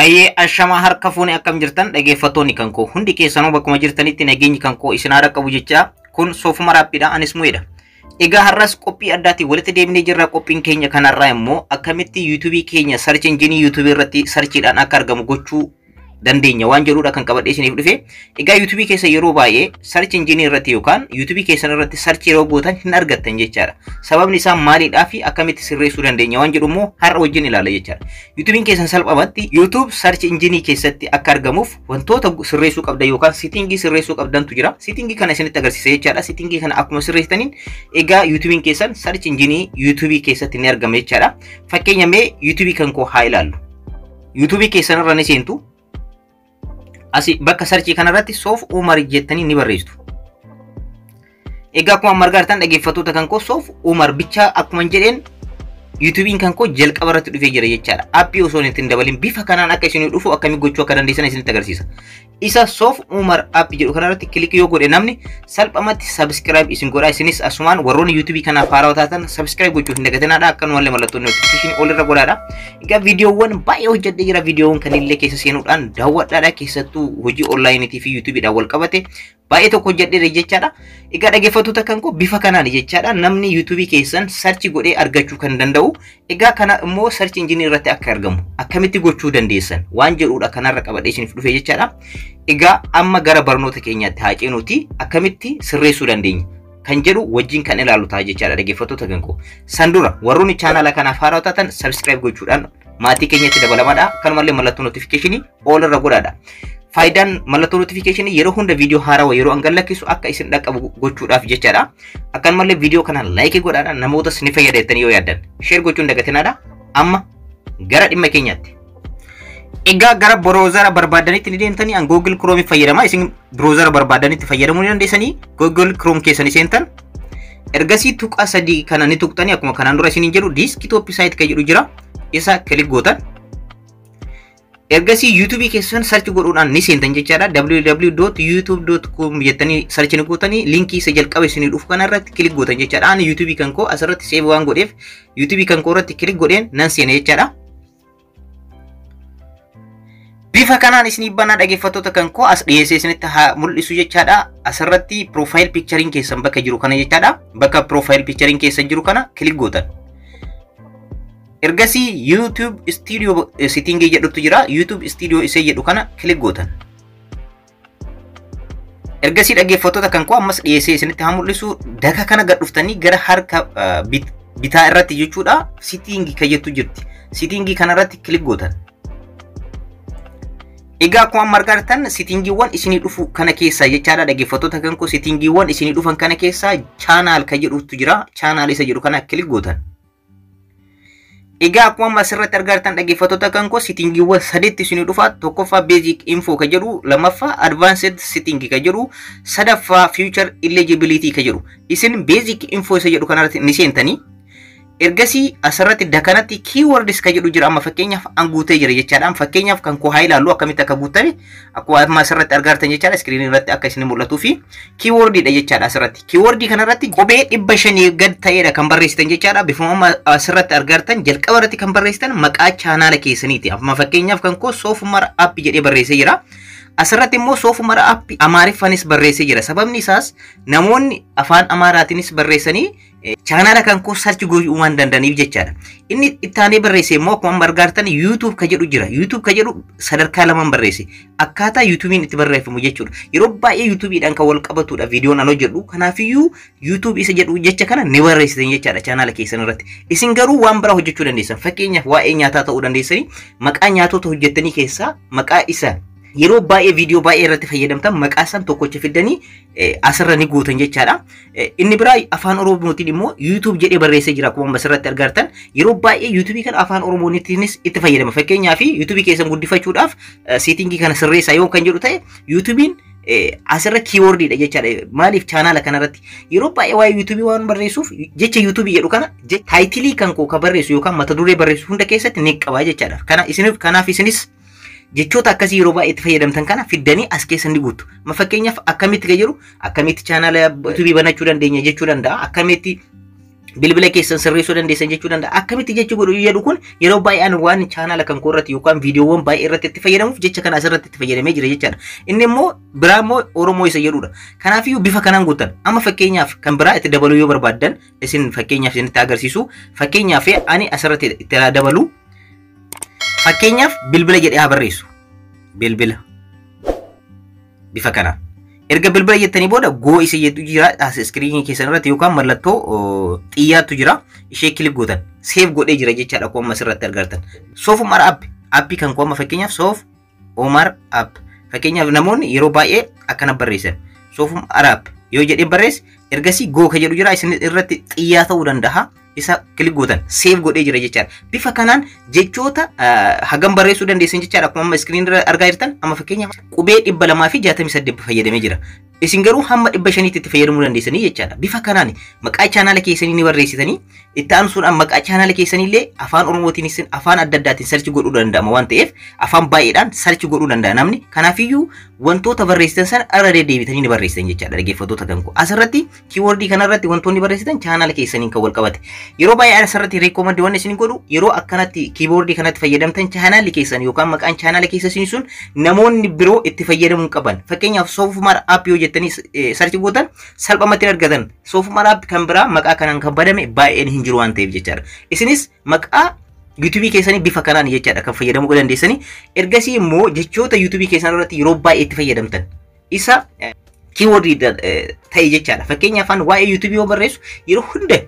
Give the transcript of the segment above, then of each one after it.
Ayyee, ashamaa, harka fuune, akkam jirtan dhaggeeffattoonni kan koo? Hundi keessanuu bakkuma jirtanitti nageenyi kan koo isin haa qabu jecha, kun Soofuma Raappiidha, anis mu'eedha. Egaa har'as qophii addaatiin walitti deebinee jirra. Qophiin keenya kanarraa immoo akkamitti YouTubeii keenya search engineii YouTubeii irratti searchiidhaan akka argamu gochuu dandeenya waan jedhudha kan qabadhee isiniif dhufe. Egaa YouTubeii keessa yeroo baay'ee search engineii irratti yookaan YouTubeii keessan irratti search yeroo gootan hin argattan jechaadha. Sababni isaa maalidhaa fi akkamitti sirreessuu dandeenya waan jedhu immoo har'a wajjin ilaala jechaadha. YouTubeiin keessan salphumatti YouTube search engineii keessatti akka argamuuf wantoota sirreessuu qabdan yookaan settingii sirreessuu qabdantu jira. Settingii kana isinitti agarsiisa jechaadha. Settingii kana akkuma sirreessitaniin egaa YouTubeiin keessan search engineii YouTubeii keessatti ni argama jechaadha. Fakkeenya mee YouTubeii kan koo haa ilaallu. YouTubeii keessan irra ni seentu. Asi bakka searchii kanarratti Soof Umar jettanii ni barreessitu. Egaa akkuma amma argaa dhaggeeffattoota kan koo, Soof Umar bichaa akkuma jedheen YouTubeiin kan koo jalqaba irratti dhufee jira jechaadha. Appii osoo hin dabalin bifa kanaan akka isin dhufu akkamii gochuu akka dandeessan isinitti agarsiisa. Isa Soof Umar appii jedhu kanarratti click yoo godhe namni salphumatti subscribe isin godha. Isinis asumaan warroonni YouTubeii kanaaf haarawaa taatan subscribe gochuu hin dagatinaadha. Akkanumallee mallattoo notificationii ol irra godhaadha. Egaa viidiyoowwan baay'ee hojjedhee jira. Viidiyoowwan kanillee keessa seenuudhaan daawwadhaadha. Keessattuu hojii onlineiitii fi YouTubeiidhaan wal qabate baay'ee tokko hojjedheera jechaadha. Egaa dhaggeeffattoota kan koo, bifa kanaan jechaadha namni YouTubeii keessan search godhee argachuu kan danda'u. Egaa kana immoo search engineii irratti akka argamu akkamitti gochuu dandeessan waan jedhudha kanarra qabadhee isiniif dhufe jechaadha. Egaa amma gara barnoota keenyaatti haa ceenuuti, akkamitti sirreessuu dandeenya kan jedhu wajjin kan ilaalu ta'a jechaadha, dhaggeeffattoota kan koo. San dura warroonni chaanala kanaaf haaraa taatan subscribe gochuudhaan maatii keenyatti dabalamaadha. Akkanumallee mallattoo notificationii all irra godhaadha. Faayidaan mallattoo notificationii yeroo hunda viidiyoo haarawaa yeroo an gadlakkisu akka isin dhaqqabu gochuudhaaf jechaadha. Akkanumallee viidiyoo kana like godhaadha, namootas ni fayyada jettanii yoo yaaddan. Share gochuun dagatinaadha. Amma gara dhimma keenyaatti. Egaa gara browsera barbaadanitti ni deemtanii. An Google Chrome fayyadama. Isin browsera barbaadanitti fayyadamuu ni dandeessanii. Google Chrome keessanii seentan. Ergasii tuqaa sadii kana ni tuqxanii, akkuma kanaan dura isiniin jedhu desktop site kan jedhu jira. Isa click gootan. Ergasii YouTube keessan search godhuudhaan ni seentan jechaadha. www.youtube.com jettanii search ni gootanii, linkii isa jalqaba isinii dhufu kanarratti click gootan jechaadha. Ani YouTube kan koo asirratti save waan godheef YouTube kan koo irratti click godheen nan seena jechaadha. Bifa kanaan isinii banaa, dhaggeeffattoota kan koo, as dhiyeessee isinitti haa mul'isu jechaadha. Asirratti profile picturein keessan bakka jiru kana jechaadha. Bakka profile picturein keessan jiru kana click gootan. Ergasii YouTube Studio setting jedhutu jira. YouTube Studio isee jedhu kana click gootan. Ergasii dhaggeeffattoota kan koo, ammas dhiyeessee isinitti haa mul'isu. Daka kana gad dhuftanii gara harka bitaa irratti jechuudha. Setting kan jettu jirti. Setting kanarratti click gootan. Egaa akkuma amma argaa jirtan settingiiwwan isinii dhufu kana keessaa jechaadha, dhaggeeffattoota kan koo, settingiiwwan isinii dhufan kana keessaa channel kan jedhutu jira. Channel isa jedhu kana click gootan. Egaa akkuma amma asirratti argaa jirtan, dhaggeeffattoota kan koo, settingiiwwan sadeetti isinii dhufa. Tokkoffaa basic info kan jedhu, lammaffaa advanced setting kan jedhu, sadaffaa feature eligibility kan jedhu. Isin basic info isa jedhu kanarratti ni seentanii. Ergasii asirratti dakanatti keywords kan jedhu jira. Amma fakkeenyaaf an guutee jira jechaadha. Fakkeenyaaf kan koo haa ilaallu akkamitti akka guutame. Akkuma amma asirratti argaa jirtan jechaadha. Screenii irratti akka isin mul'atuu fi keywordiidha jechaadha asirratti. Keywordii kanarratti qubee 500 gad ta'edha kan barreessitan jechaadha. Bifuma amma asirratti argaa jirtan jalqaba irratti kan barreessitan maqaa chaanaala keessaniiti. Amma fakkeenyaaf kan koo Soofumar App jedhee barreessee jira. Asirratti immoo Soofumar App Amaariffanis barreessee jira. Sababni isaas namoonni afaan Amaaraatiinis barreessanii chaanaala kan koo search gochuu waan danda'aniif jechaadha. Inni itti aanee barreesse immoo akkuma amma argaa jirtan YouTube ka jedhu jira. YouTube ka jedhu sadarkaa lamaan barreesse. Akkaataa YouTubeiin itti barreeffamu jechuudha. Yeroo baay'ee YouTubeiidhaan kan wal qabatudha viidiyoon an hojjedhu. Kanaafiyyuu YouTube isa jedhu jecha kana ni barreessitan jechaadha chaanaala keessan irratti. Isin garuu waan biraa hojjechuu dandeessan. Fakkeenyaaf waa'ee nyaataa ta'uu dandeessanii, maqaa nyaatota hojjettanii keessaa maqaa isa yeroo baay'ee viidiyoo baay'ee irratti fayyadamtan maqaa san tokkocha fiddanii asirra ni gootan jechaadha. Inni biraa afaan Oromootiin immoo YouTube jedhee barreessee jira akkuma asirratti argartan. Yeroo baay'ee YouTubeii kana afaan Oromootiinis itti fayyadama. Fakkeenyaaf YouTubeii keessan guddifachuudhaaf settingii kana sirreessaa yoo kan jedhu ta'e, YouTubeiin asirra keywordiidha jechaadha. Maaliif chaanaala kanarratti yeroo baay'ee waa'ee YouTubeii waan barreessuuf jecha YouTubeii jedhu kana titleii kan koo ka barreessu yookaan mata duree barreessu hunda keessatti ni qaba jechaadha. Kana isiniif kanaaf isinis jechoota akkasii yeroo baay'ee itti fayyadamtan kana fiddanii as keessa ni guutu. Ma fakkeenyaaf akkamitti kan jedhu, akkamitti chaanaala YouTubeii banachuu dandeenya jechuu danda'a. Akkamitti Bilbila keessan sirreessuu dandeessan jechuu danda'a. Akkamitti jechi godhu jedhu kun yeroo baay'ee waan chaanaala kan koo irratti yookaan viidiyoowwan baay'ee irratti itti fayyadamuuf jecha kana asirratti itti fayyadamee jira jechaadha. Inni immoo biraa immoo Oromoo isa jedhudha. Kanaafiyyuu bifa kanaan guutan. Amma fakkeenyaaf kan biraa itti dabaluu yoo barbaaddan, isin fakkeenyaaf isinitti agarsiisu. Fakkeenyaaf ani asirratti itti dabalu. Fakkeenyaaf bilbila jedhee haa barreessu. Bilbila. Bifa kanaan. Erga bilbila jettanii booda go isa jedhu jira as iskiriinii keessan irratti yookaan mallattoo xiyyaatu jira, ishee click gootan, save godhee jira jechaadha akkuma asirratti argartan. Soof Umar App, appii kan koo amma fakkeenyaaf Soof Umar App, fakkeenyaaf namoonni yeroo baay'ee akkana barreessan, Soof Umar App yoo jedhee barreesse, ergasii go ka jedhu jira, isin irratti xiyyaa ta'uu danda'a. Isa click gootan, save godhee jira jechaadha. Bifa kanaan jechoota hagam barreessuu dandeessan jechaadha akkuma amma iskiriin irra argaa jirtan. Amma fakkeenyaaf qubee 268 fayyadamee jira. Isin garuu hamma 500tti itti fayyadamuu dandeessanii jechaadha. Bifa kanaan maqaa chaanaala keessanii ni barreessitanii, itti aansuudhaan maqaa chaanaala keessanii illee afaan Oromootiinis afaan adda addaatiin search godhuu danda'ama waan ta'eef, afaan baay'eedhaan search godhuu danda'a namni. Kanaafiyyuu wantoota barreessitan sana irra deddeebitanii ni barreessitan jechaadha, dhaggeeffattoota kan koo. Asirratti keywordii kanarratti wantoonni barreessitan chaanaala keessaniin kan wal qabate. Yeroo baay'ee asirratti recommend waan isin godhu, yeroo akkanatti keywordii kanatti fayyadamtan, chaanaalli keessan yookaan maqaan chaanaala keessanii sun namoonni biroo itti fayyadamuu qaban. Fakkeenyaaf Soof Umar App yoo jettanii search gootan, salphumatti argatan. Soof Umar App kan biraa maqaa kanaan kan badame baay'een hin jiru waan ta'eef jechaadha. Isinis maqaa yuutuubii keessanii bifa kanaan jechaadha kan fayyadamuu dandeessanii. Ergasii immoo jechoota yuutuubii keessan irratti yeroo baay'ee itti fayyadamtan isa keywordii ta'e jechaadha. Fakkeenyaaf waa'ee yuutuubii yoo barreessu, yeroo hunda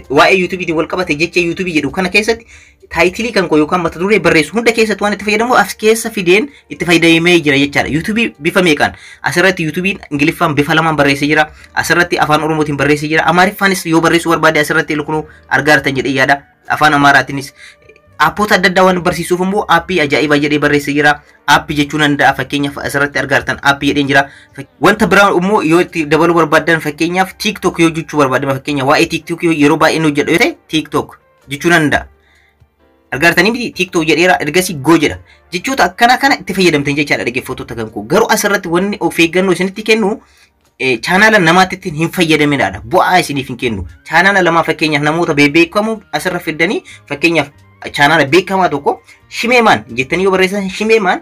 waa'ee yuutuubiitiin wal qabate jecha yuutuubii jedhu kana keessatti titleii kan koo yookaan mata duree barreessu hunda keessatti waan itti fayyadamu as keessa fideen itti fayyadamee jira jechaadha. Yuutuubii bifa meeqaan asirratti yuutuubiin Ingiliffaan bifa lamaan barreessee jira. Asirratti afaan Oromootiin barreessee jira. Amaariffaanis yoo barreessuu barbaade asirratti lukunuu argaa jirtan jedhee yaada. Afaan Amaaraatiinis aappoota adda addaa waan barsiisuuf immoo aappii ajaa'ibaa jedhee barreessee jira. Aappii jechuu danda'a, fakkeenyaaf asirratti argaa jirtan aappii jedheen jira. Wanta biraa immoo yoo itti dabaluu barbaaddan, fakkeenyaaf TikTok yoo jechuu barbaaddan, fakkeenyaaf waa'ee TikTok yeroo baay'ee nu hojjedhu yoo ta'e, TikTok jechuu danda'a. Argaa jirtanii miti? TikTok jedheera, ergasii go jedha. Jechoota akkana kana itti fayyadamtan jechaadha, dhaggeeffattoota kan koo. Garuu asirratti wanni of eeggannoo isinitti kennu, chaanaala namaatti hin fayyadaminaadha. Bu'aa isiniif hin kennu. Chaanaala lamaa fakkeenyaaf namoota beekamoo asirra fiddanii, fakkeenyaaf chaanaala beekamaa tokko Shimeemaan jettanii yoo barreessan, Shimeemaan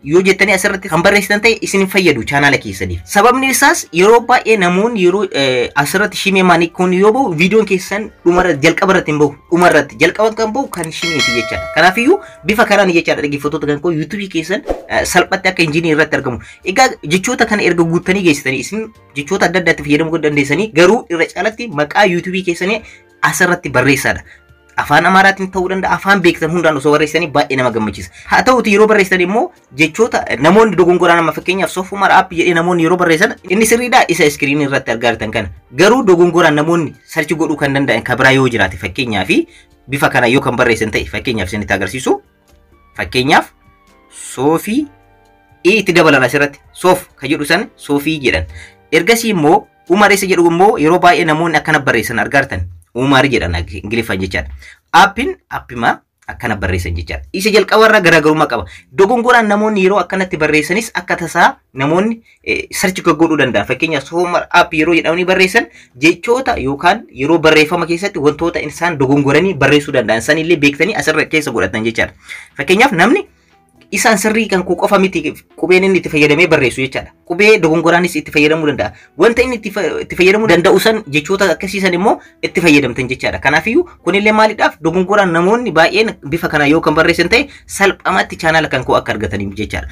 yoo jettanii asirratti kan barreessitan ta'e, isin hin fayyadu chaanaala keessaniif. Sababni isaas yeroo baay'ee namoonni yeroo asirratti Shimeemaan kun yoo bahu, viidiyoon keessan dhumarra jalqaba irratti hin bahu, dhumarratti jalqaba kan bahu kan Shimeeti jechaadha. Kanaafiyyuu bifa kanaan jechaadha, dhaggeeffattoota kan koo, yuutuubii keessan salphatti akka injinii irratti argamu. Egaa jechoota kana erga guuttanii geessitanii, isin jechoota adda addaatti fayyadamuu dandeessanii, garuu irra caalatti maqaa yuutuubii keessanii asirratti barreessaadha. Afaan Amaaraatiin ta'uu danda'a, afaan beektan hundaan osoo barreessanii baay'ee nama gammachiisa. Haa ta'uti yeroo barreessan immoo jechoota namoonni dogongoraan, amma fakkeenyaaf Soof Umar App jedhee namoonni yeroo barreessan, inni sirriidha isa iskiriinii irratti argaa jirtan kana. Garuu dogongoraan namoonni search godhuu kan danda'an kan biraa yoo jiraate, fakkeenyaaf bifa kana yoo kan barreessan ta'e, fakkeenyaaf isinitti agarsiisu, fakkeenyaaf Soofii itti dabalan, asirratti Soof kan jedhu san Soofii jedhan. Ergasii immoo Umar isa jedhu immoo yeroo baay'ee namoonni akkana barreessan argaa jirtan. Umar jedhan Ingiliffaan jechaadha. Aappiin aappimaa akkana barreessan jechaadha. Isa jalqabarraa garaagarummaa qaba. Dogongoraan namoonni yeroo akkanatti barreessanis akka tasaa namoonni search godhuu danda'a. Fakkeenyaaf Soof Umar App yeroo jedhamanii barreessan, jechoota yookaan yeroo barreeffama keessatti wantoota isaan dogongoranii barreessuu danda'an sanillee beektanii asirra keessa godhatan jechaadha. Fakkeenyaaf namni isaan sirrii kan koo qofa miti qubeen inni itti fayyadamee barreessu jechaadha. Qubee dogongoraanis itti fayyadamuu danda'a. Wanta inni itti fayyadamuu danda'u san jechoota akkasiisan immoo itti fayyadamtan jechaadha. Kanaafiyyuu kunillee maaliidhaaf dogongoraan namoonni baay'een bifa kana yoo kan barreessan ta'e, salphamatti chaanaala kan koo akka argataniif jechaadha.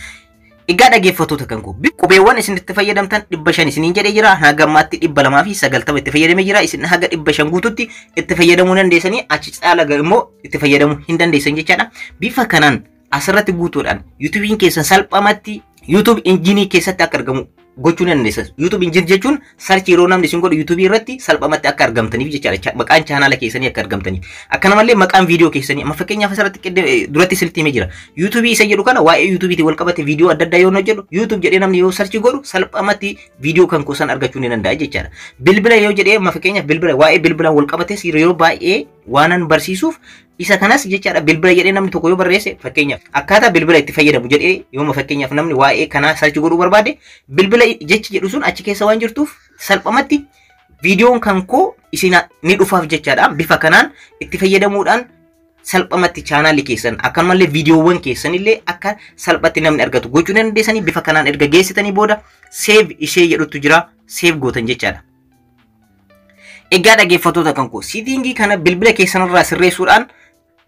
Egaa dhaggeeffattoota kan koo, qubeewwan isin itti fayyadamtan 500 isiniin jedhee jira. Haga ammaatti 290 itti fayyadamee jira. Isin haga 500 guututti itti fayyadamuu dandeessanii, achi caala immoo itti fayyadamuu hin dandeessan jechaadha. Bifa kanaan asirratti guutuudhaan yuutuubiin keessan salphamatti YouTube injinii keessatti akka argamu gochuu ni dandeessan. YouTube engine jechuun search yeroo namni isin godhu yuutuubii irratti salphamatti akka argamtaniif jechaadha. Maqaan chaanaala keessanii akka argamtaniif. Akkanamallee maqaan viidiyoo keessanii amma fakkeenyaaf asirratti duratti isinitti himee jira. Yuutuubii isa jedhu kana waa'ee yuutuubiitiin wal qabate viidiyoo adda addaa yoo hojjedhu, YouTube jedhee namni yoo search godhu, salphamatti viidiyoo kan kuusan argachuu ni danda'a jechaadha. Bilbila yoo jedhee, amma fakkeenyaaf bilbila, waa'ee bilbilaan wal qabates yeroo baay'ee waanan barsiisuuf isa kanas jechaadha, bilbila jedhee namni tokko yoo barreesse, fakkeenyaaf akkaataa bilbila itti fayyadamu jedhee yooma fakkeenyaaf namni waa'ee kanaa search godhuu barbaade, bilbila jechi jedhu sun achi keessa waan jirtuuf salphamatti Viidiyoon kan koo isin ni dhufaaf jechaadha. Bifa kanaan itti fayyadamuudhaan salphumatti chaanaalii keessan akkanumallee viidiyoowwan keessan illee akka salphatti namni argatu gochuu dandeessanii. Bifa kanaan erga geessitanii booda save ishee jedhutu jira, save gootan jechaadha. Egaa dhaggeeffattoota kan koo, setting kana bilbila keessanirraa sirreessuudhaan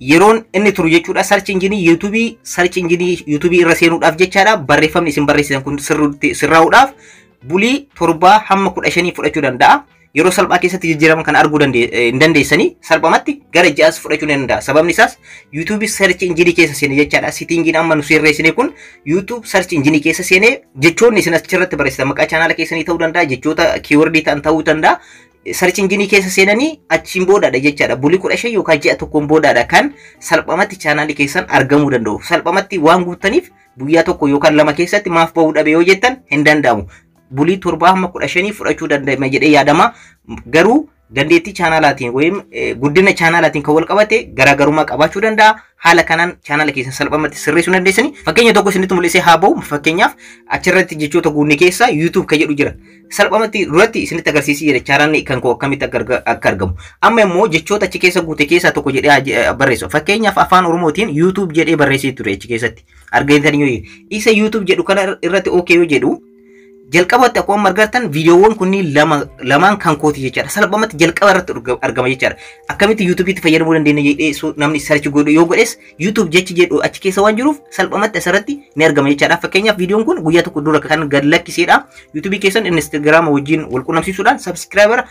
yeroon inni turu jechuudha, search engine YouTube, search engine YouTube irra seenuudhaaf jechaadha, barreeffamni isin barreessitan kun sirraa'uudhaaf bulii 7 hamma 15 fudhachuu danda'a. Yeroo salphaa keessatti jijjiirama kana arguu hin dandeessanii, salphumatti gara ji'aas fudhachuu ni danda'a. Sababni isaas YouTube search engine keessa seene jechaadha. Settingiin amma nu sirreessine kun YouTube search engine keessa seenee jechoonni isin achirratti barreessitan maqaa chaanaala keessanii ta'uu danda'a, jechoota keyword ta'an ta'uu danda'a. Search engine keessa seenanii achiin boodaadha jechaadha. Bulii 15 yookaan ji'a tokkoon boodaadha kan salphumatti chaanaalii keessan argamuu danda'u. Salphumatti waan guuttaniif guyyaa tokko yookaan lama keessatti maaf bahuu dhabe yoo jettan hin danda'amu. Bulii 7 hamma 15 fudhachuu danda'ama jedhee yaadama. Garuu dandeettii chaanaalaatiin wayim guddina chaanaalaatiin kan wal qabate garaagarummaa qabaachuu danda'a. Haala kanaan chaanaala keessan salphumatti sirreessuu dandeessanii. Fakkeenya tokko isinitti mul'isee haa bahu. Fakkeenyaaf achirratti jechoota guunne keessaa YouTube kan jedhu jira. Salphumatti duratti isinitti agarsiisee jira chaanaalli kan koo akkamitti akka argamu. Amma immoo jechoota achi keessa guute keessaa tokko jedhee barreessu. Fakkeenyaaf Afaan Oromootiin YouTube jedhee barreessee ture achi keessatti. Argatanii yoo isa YouTube jedhu kana irratti OK yoo jedhu, jalqabatti akkuma argattan viidiyoowwan kunniin lama lamaan kan kooti jechaadha. Salphumatti jalqaba irratti argama jechaadha. Akkamitti YouTube'itti fayyadamuu dandeenya jedhee namni search godhu yoo godhes, YouTube jechi jedhu achi keessa waan jiruuf salphumatti asirratti ni argama jechaadha. Fakkeenyaaf viidiyoon kun guyyaa tokko dura kan gad lakkiseedha. YouTube keessan Instagram wajjin wal qunnamsiisuudhaan subscriber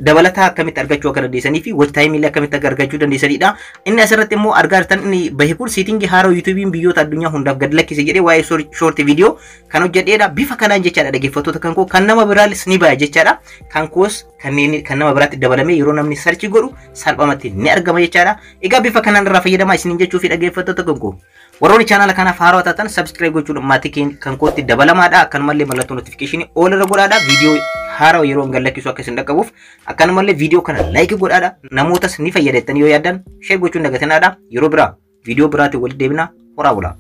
dabalataa akkamitti argachuu akka dandeessanii fi watch time illee akkamitti akka argachuu dandeessanidha. Inni asirratti immoo argaa jirtan inni bahe kun setting haaraa YouTube'n biyyoota addunyaa hundaaf gad lakkise jedhee waa'ee short video kan hojjedheedha. Bifa kanaan jechaadha, dhaggeeffattoota kan koo, kan nama biraalis ni baya jechaadha. Kan koos kanneen kan nama biraatti dabalamee yeroo namni search godhu salphumatti ni argama jechaadha. Egaa bifa kanaan irraa fayyadamaa isiniin jechuu fi dhaggeeffattoota kan koo. Warroonni chaanaala kanaaf haarawaa taatan subscribe gochuun maatii kan kootti dabalamaadha. Akkanumallee mallattoo notification all irra godhaadha. Viidiyoo haarawaa yeroo hin gadlakkisu akka isin dhaqqabuuf, akkanumallee viidiyoo kana like godhaadha. Namootas ni fayyadattanii yoo yaaddan share gochuun dagatinaadha. Yeroo biraa viidiyoo biraatiin walitti deebina. Horaa bulaa.